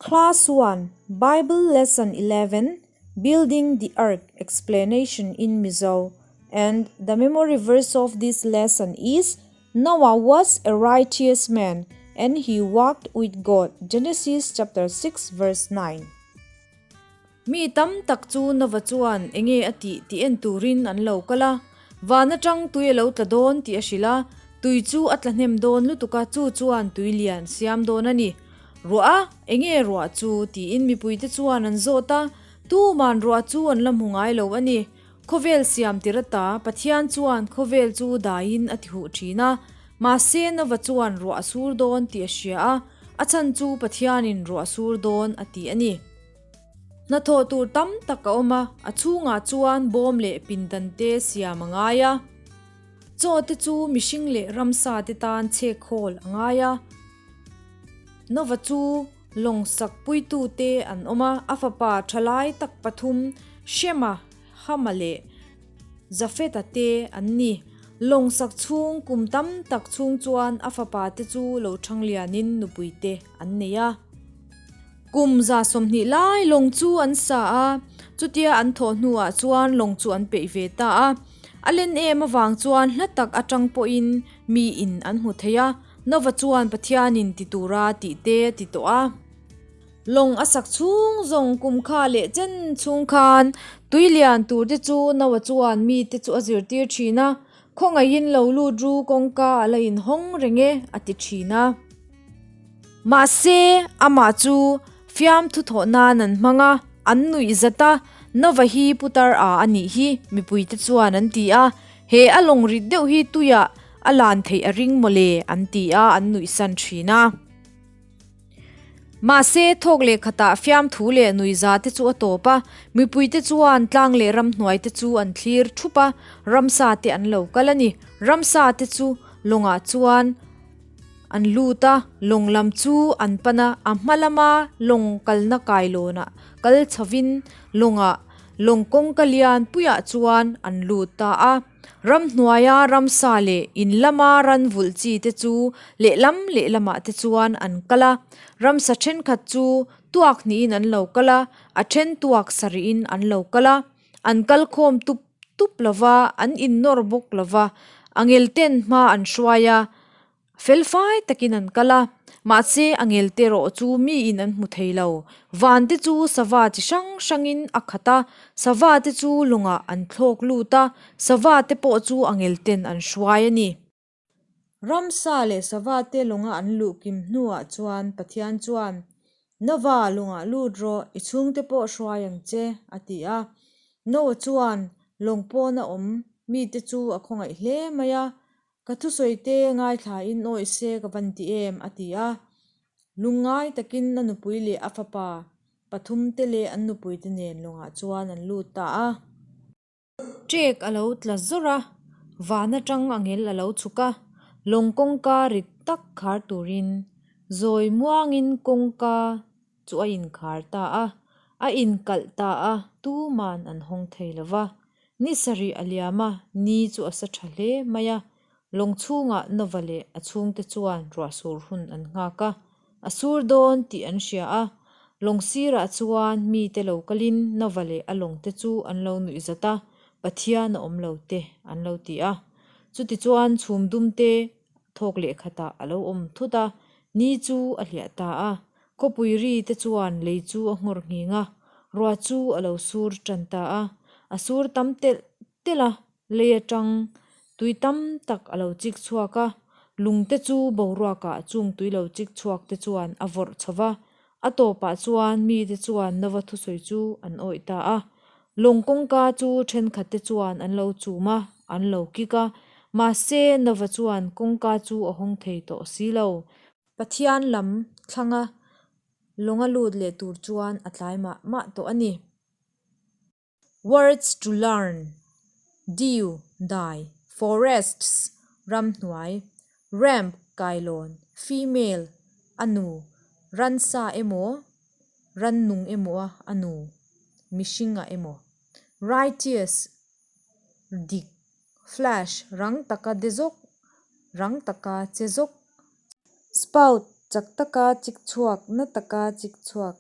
Class 1 Bible Lesson 11 Building the Ark Explanation in Mizo and the memory verse of this lesson is Noah was a righteous man and he walked with God Genesis chapter 6 verse 9. Mi tam tak chu Nova chuan enge a tih tih en turin an lo kal a, van atang tui a lo tla dawn tih a hrilh a, tui chu a tla hnem dawn lutuk a, chu chuan tui lian siam dawn a ni. Ruah a, enge ruah chu? tiin mipuite chuan an zawt a, tuman ruah chu an la hmu ngai lo a ni. Khawvel siam tir ata Pathian chuan khawvel chu daiin a ti huh thin a, mahse Nova chuan ruah a sur dawn tih a hria a, a chhan chu Pathianin ruah a sur dawn a ti a ni. Hnathawh tur tam tak a awm a, a chhungah chuan bawm leh pindan te siam a ngai a. Chaw te chu mihring leh ramsa te tan chhek khawl a ngai a. Nova chu lawng sak puitu te an awm a, a fapa thalai tak pathum Shema, Hama leh Jafeta te an ni. Lawng sak chhung kum tam tak chhung chuan a fapa te chu lo thanglianin nupui te an nei a. Kum 20 lai lawng chu an sa a, chutia an thawh hnuah chuan lawng chu an peih ve ta a. A len em avang chuan hla tak atang pawhin mi in an hmu thei a, Nova chuan Pathianin ti tura tih te a ti tawh a. Lawng a sak chhung zawng kum kha leh chen chhung khan tui lian tur te chu Noah chuan mi te chu a zirtir thin a, Khawngaihin lo lut ru kawngka a la inhawng reng e a ti thin a. Mahse, amah chu fiamthu thawh nan an hmang a, an nuih zat a, Nova hi putar a a nih hi, mipuite chuan an ti a, he a lawng rit deuh hi tuiah a lan theih a ring mawle an ti a, an nuihsan thin a. Mahse, thawk leh khatah fiamthu leh nuihza te chu a tawp a, mipuite chuan tlang leh ramhnuai te chu an thlir thup a, ramsa te an lo kal a ni. Ramsa te chu lawngah chuan. An lut a, lawng lam chu an pan a, a hma lama lawng kalna kailawnah kal chhovin lawngah lawng kawngka lian puiah chuan an lut ta a. Ramhnuaia ramsa leh in lama ran vulh chi te chu lehlam lehlamah te chuan an kal a. Ramsa thenkhat chu tuak hnihin an lo kal a, a then tuak sarihin an lo kal a. An kal khawm tup tup lo va, an innawr bawk lo va, angel ten hma an hruai a, fel fai takin an kal a, mahse angel te erawh chu miin an hmu thei lo. Van te chu sava chi hrang hrangin a khat a, sava te chu lawngah an thlawk lut a, sava te pawh chu angel ten an hruai a ni. Ramsa leh sava te lawnga an luh kim hnuah chuan Pathian chuan, Nova, lawngah lut rawh, i chhungte pawh hruai ang che, a ti a. Noah chuan lawng pawna awm mite chu a khawngaih hle mai a, Ka thusawi te ngaithlain awih se ka van ti em, a ti a. Lungngai takin a nupui leh a fapa pathumte leh an nupuite nen lawngah chuan an lut ta a. Ṭek a lo tla zawr a, van aṭang a ngel a lo chhuk a, lawng kawngka rit tak khar turin zawi muangin kawngka chu a inkhar ta a, a inkalh ta a, tuman an hawng thei lo va. Ni sarih a liam a, ni chu a sa ṭha hle mai a, lawng chhungah Nova leh a chhungte chuan ruahsur hun an nghak a, A sur dawn tih an hria a, lawng sirah chuan mite lo kalin Nova leh a lawngte chu an lo nuih zat a, Pathian a awm lo te an lo ti a. Chutichuan chhum dumte thawk leh khatah a lo awm thut a, ni chu a hliah ta a. Khawpui ri te chuan lei chu a nghawr nghing a, ruah chu a lo sur tan ta a. A sur tam telh telh a, Lei atang tui tam tak a lo chik chhuak a, lungte chu boruakah chung tui lo chik chhuak te chuan a vawrh chho va, a tawpah chuan mite chuan Nova thusawi chu an awih ta a. Lawng kawngka chu thenkhat te chuan an lo chum a, an lo kik a, mahse Nova chuan kawngka chu a hawng thei tawh si lo. Pathian lam thlanga lawnga lut leh tur chuan a tlai mah mah tawh a ni. Words to learn, Dew, dai, Forests, ramhnuai, Ramp, kailawn, Female, a nu, ransa emaw, rannung emaw a a nu, mihring ah emaw, Righteous, dik, Flash, rang taka de zawk, rang taka che zawk, Spout, Chak taka chik chhuak, na taka chik chhuak.